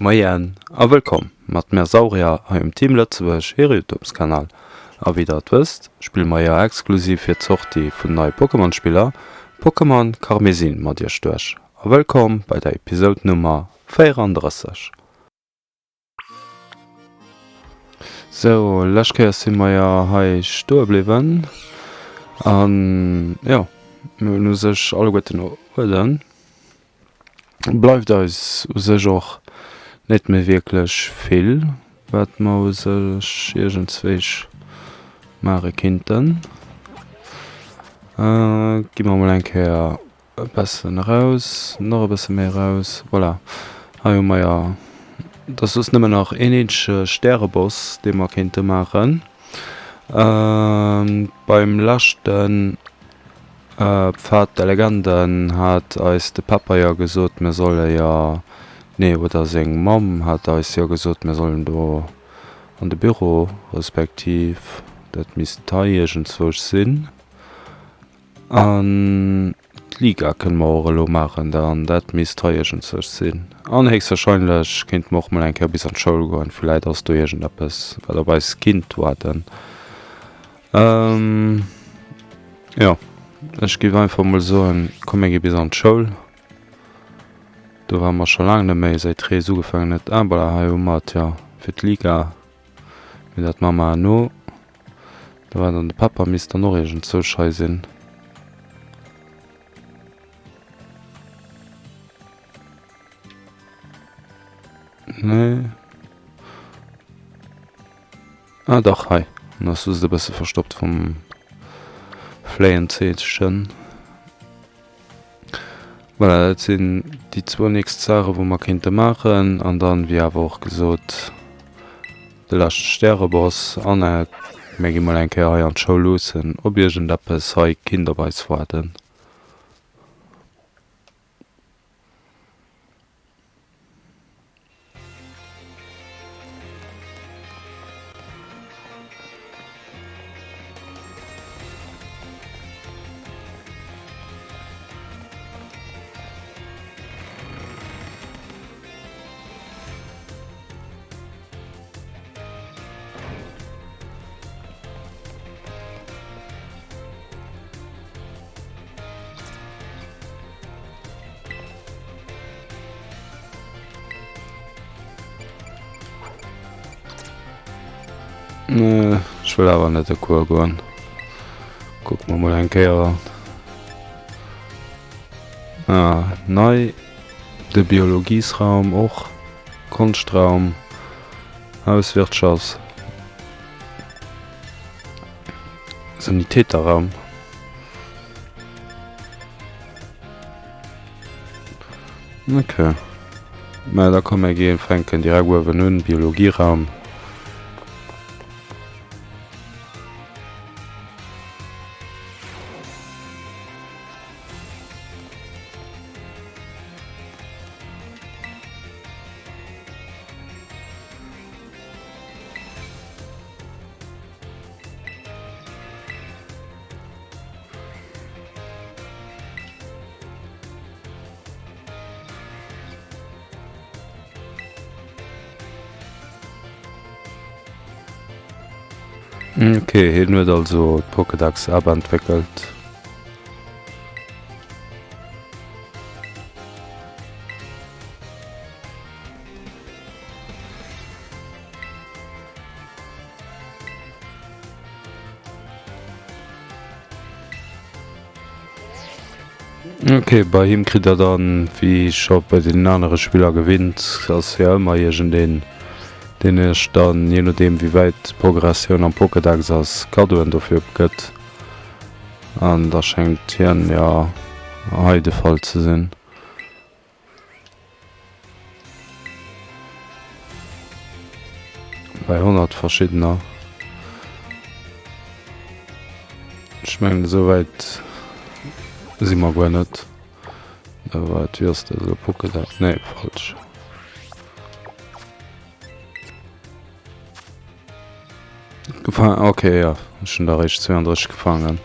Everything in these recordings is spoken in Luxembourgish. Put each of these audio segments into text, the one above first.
Moien a wëllkomm mat mir Saurier hei um Team Lëtzebuerg hire Youtubes Kanal. A wéi der et wësst, spille mer jo exklusiv fir d'Sortie vun neie Pokémon Spiller Pokémon Karmesin mat iech duerch. A wëllkomm bei der Episode Nummer 34. Sou, lescht Kéier si mer jo hei stoe bliwwen an jo, mir hunn u sech alleguerten Uerden. Bleift eis u sech och net méi wierklech vill, wat mer u sech iergendzwéich maache kinnten. Gi mer mol eng Kéier E bessen eraus, nach e bësse méi eraus, voilà. Hei hu mer jo, et ass soss nëmmen nach een eenzege Stäreboss, dee mer kéinte maachen. Beim leschte Pfad der Legenden hat eis de Pepper jo gesot, mir solle jo, nee, oder seng Mamm hat eis jo gesot, mir sollen do an de Büro, respektiv dat misst hei iergendzwousch sinn. An d'Liga kënne mer och elo maachen, dann dat misst hei iergendzwousch sinn. An héchstwahrscheinlech kéinte mer och mol eng Kéier bis an d'Schoul goen, villäit ass do iergendeppes wat op eis kinnt waarden. Jo, ech géif einfach mol soen, komm mir gi bis an d'Schoul. Do ware mer scho laang net méi, säit d'Rees ugefaangen huet. Ah voilà, hei hu mer et jo fir d'Liga. Mee dat maache mer herno. Da war dann de Pepper misst dann och iergendzwousch hei sinn. Nee. Ah dach, hei. En ass just e bësse verstoppt vum Fléienzeechen. Voilà, dat sinn déi zwou nächst Saachen, wou mer kéinte maachen. An dann, wéi awer och gesot, de leschte Stäreboss. An mir gi mol eng Kéier hei an d'Schoul luussen, ob iergendeppes hei kinnt op eis waarden. Ech wëll awer net e Cours goen. Kucke mer mol eng Kéier. Ah, nei. De Biologiesraum och. Konschtraum. Hauswirtschafts. Sanitäterraum. Ok. Mä da komm mir ginn fänken direkt uewen un, Biologieraum. Ok, hien huet also d'Pokédex App entwéckelt. Ok, bei him kritt der dann, wéi scho bei deenen anere Spiller gewinnt, ass jo ëmmer iergendeen, deen iech dann, jee nodeem wéi wäit d'Progressioun am Pokédex ass, Kaddoen dofir gëtt. An da schéngt hien jo hei de Fall ze sinn. Bei 100 verschiddener. Ech mengen esou wäit si mer guer net. Da wat wéi ass dat elo Pokédex? Nee falsch. Gefaangen, ok jo, ech hunn der eréischt 32 gefaangen.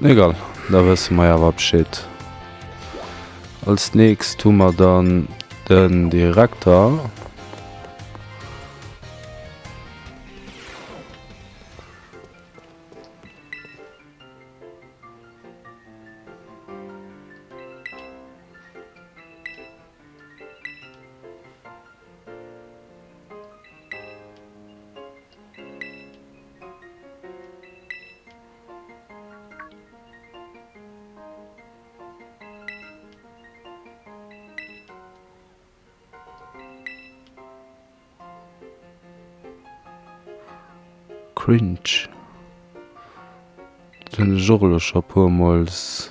Egal, da wësse mer jo awer Bescheed. Als nächst hu mer dann den Direkter. Cringe. Dat hunn ech och elo scho puermols.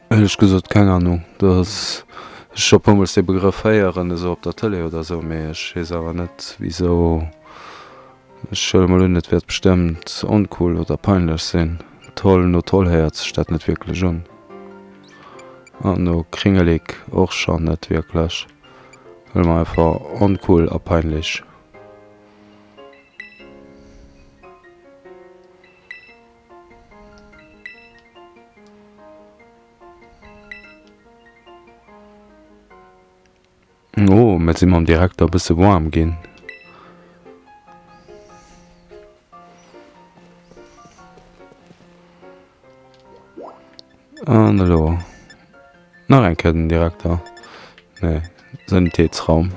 Éierlech gesot keng Ahnung. Dat ass, ech scho puermol dee Begrëff héieren, esou op der Tëlee oder esou, mee ech weess awer net wisou. Ech huele mol un, et wäert bestëmmt oncool oder peinlech sinn. Toll, no toll héiert sech dat net wierklech un. An no kringelig och schonn net wierklech. Huele mer einfach oncool a peinlich. Oh, mir si mam Direkter e bësse waarm ginn. An elo nach eng Kéier den Direkter. Nee, Sanitätsraum.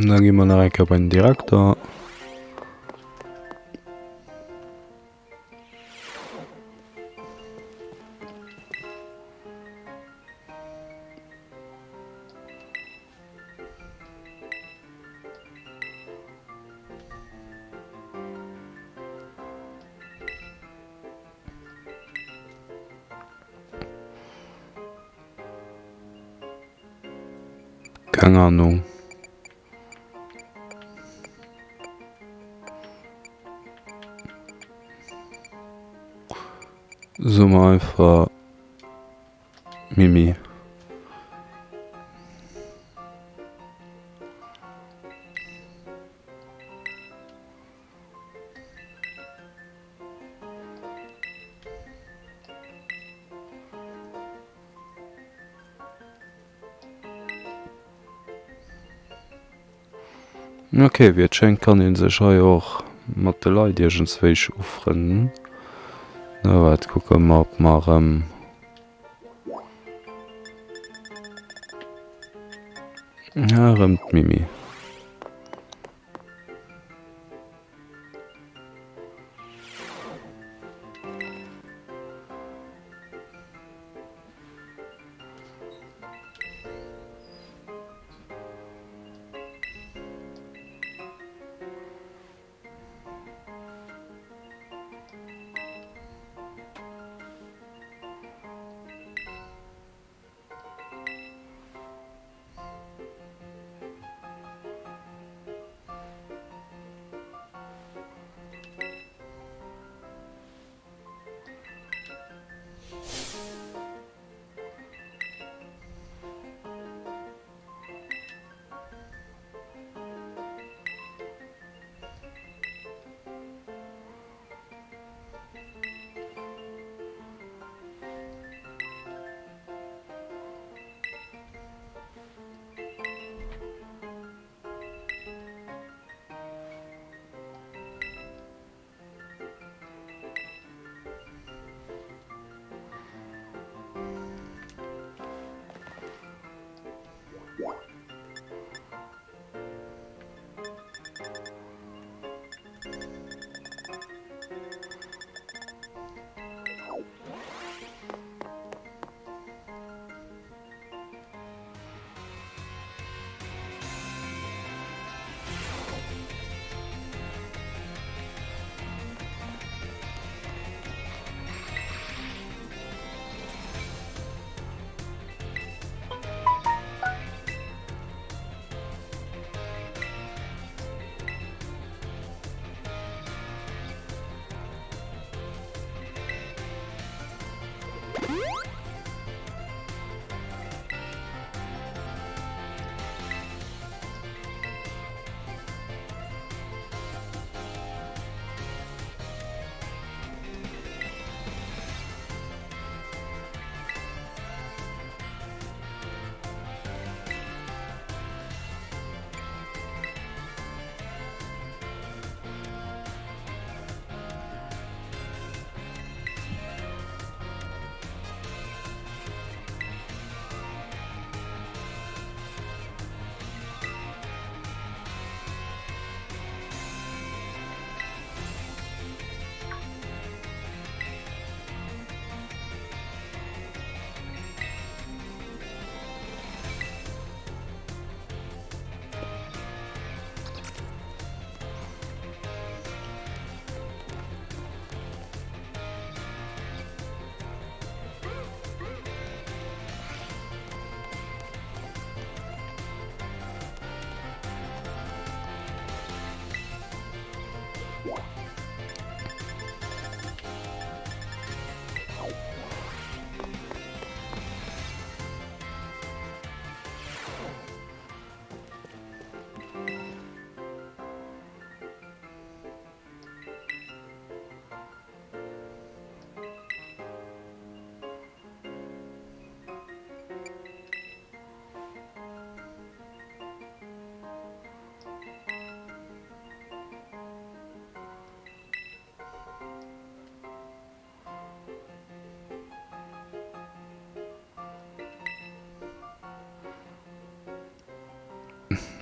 Da gi mer nach eng Kéier bei den Direkter. Keng Ahnung. Soe mer einfach Mimi. Ok, wéi et schéngt kann een sech hei och mat de Leit iergendswéich ufrënnen. Na wat, kucke mer ob mer erëm. Ah, erëm d'Mimi.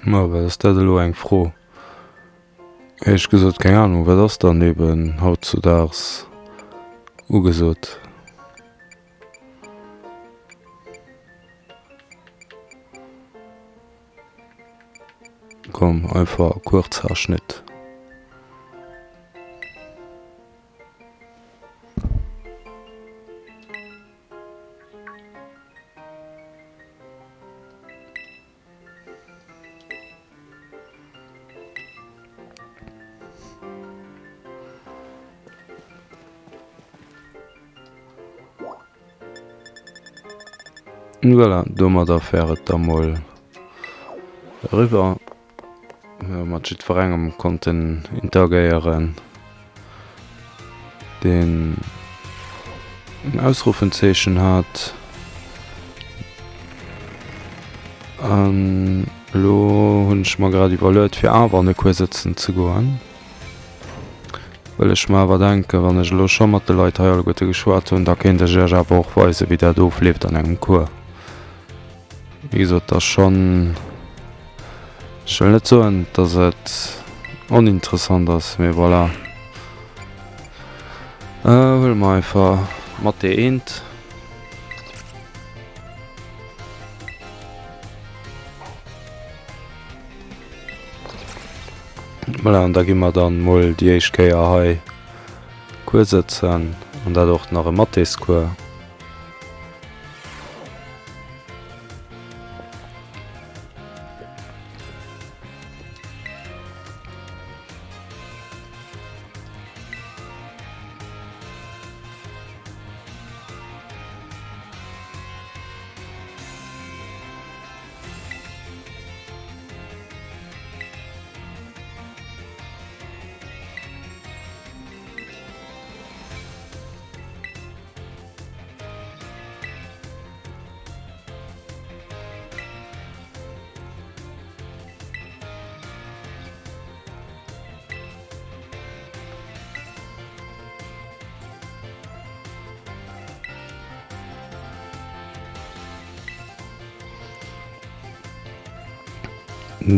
Ma wat ass dat elo eng Fro? Éierlech gesot keng Ahnung. Wat ass dann eben hautzudaags ugesot? Komm einfach Kurzhaarschnitt. Voilà, domadder wär et da mol eriwwer. Mir hu mat jiddwerengem konnten interagéieren, deen en Ausrufenzeechen hat. An elo hunn ech mer grad iwwerluet, fir awer an e Cours sëtzen ze goen, well ech mer awer denken, wann ech elo scho mat de Leit hei alleguerte geschwat hunn, da kéint ech iech awer och weisen, wéi dat ofleeft an engem Cours. Wéi gesot, et ass schonn, ech wëll net soen, datt et oninteressant ass, mee voilà. Huele mer einfach mat dee eent. Voilà, an da gi mer dann mol déi éischt Kéier hei Cours sëtzen, an dat och nach e Mathéscours.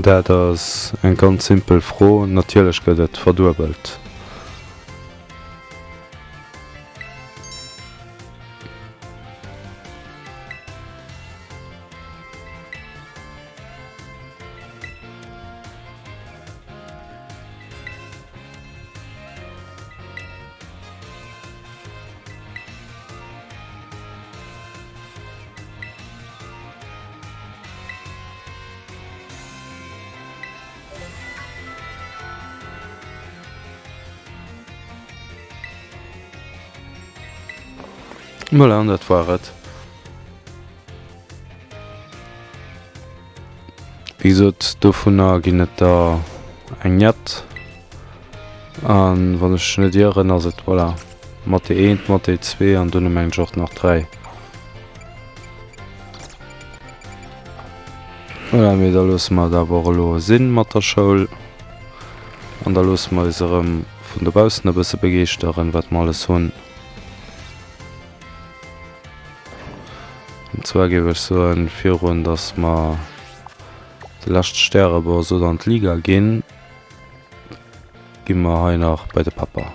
Dat ass eng ganz simpel Fro. Natierlech gëtt et verduebelt. Voilà, an dat war et. Wéi gesot, dovunner ginn et der eng jett. An wann ech net ieren, ass et, voilà, Mathé eent, Mathé zwee an duerno mengen ech och nach dräi. Voilà, mee da loosse mer et awer och elo sinn mat der Schoul. An da loosse mer eis erëm vun dobaussen e bësse begeeschteren, wat mer alles hunn. An zwar géif ech soen, virun datt mer de leschte Stäreboss oder an d'Liga ginn, gi mer hei nach bei de Papa.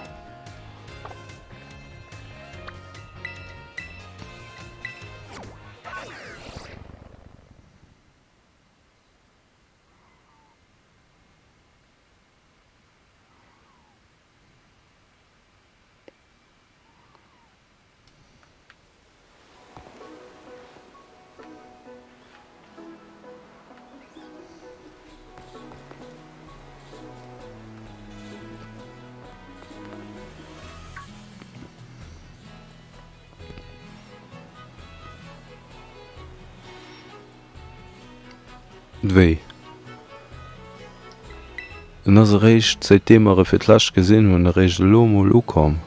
Wéi? En ass eréischt, säitdeem mer e fir d'lescht gesinn hunn, eréischt elo emol ukomm.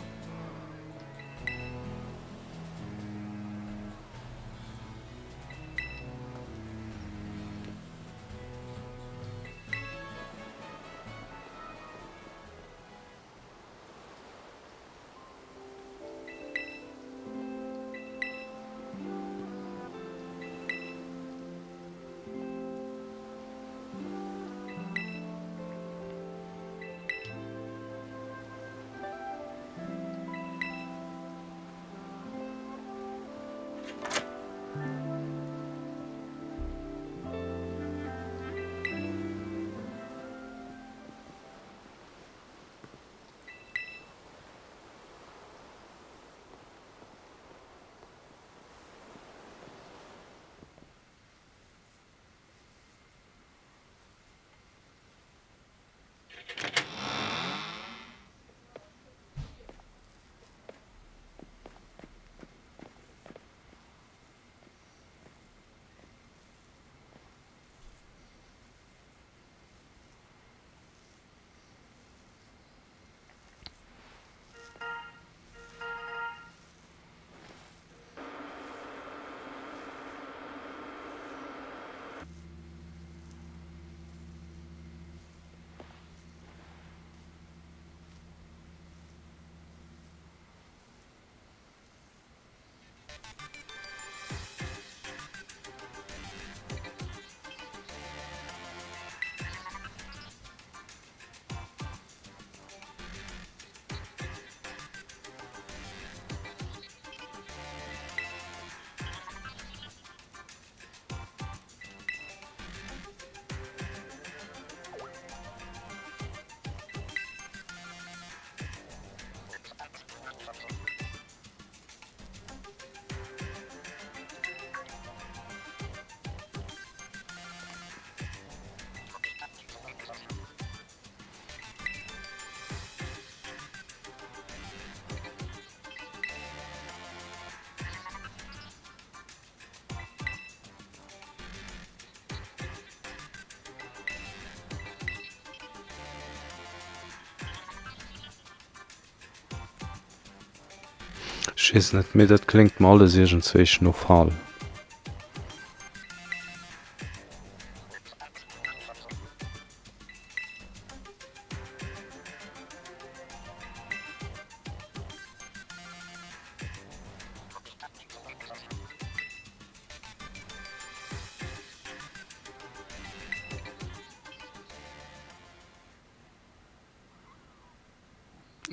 Ech weess net, mee dat kléngt mer alles iergendzwéich no Fal.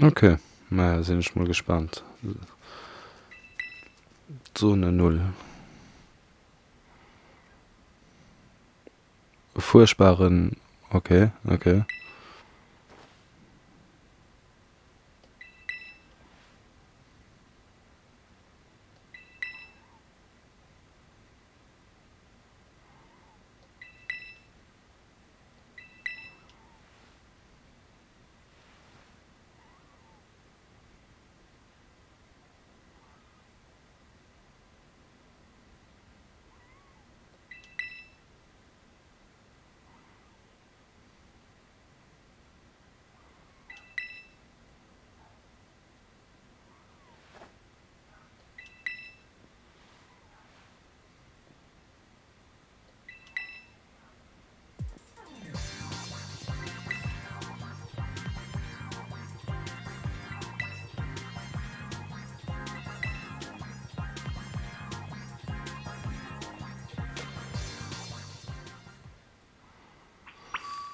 Ok, naja sinn ech mol gespaant. Zone Null. Fuerchtbaren, ok, ok.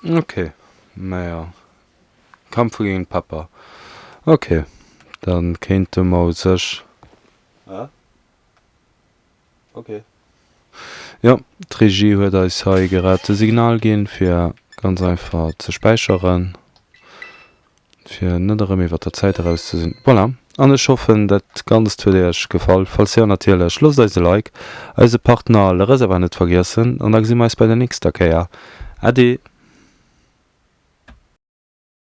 Ok, naja, Kampf géint Pepper. Ok, dann kéinte mer u sech. Ok. Jo, d'Regie huet eis hei grad de Signal ginn, fir ganz einfach ze späicheren, fir net erëm iwwert der Zäit eraus ze sinn. Voilà, an ech hoffen, dat Ganzt huet Iech gefall. Falls jo, natierlech, loosst eis e Like, eise Partner Le Reservoir net vergiessen, an da gesi mer eis bei der nächster Kéier. Äddi!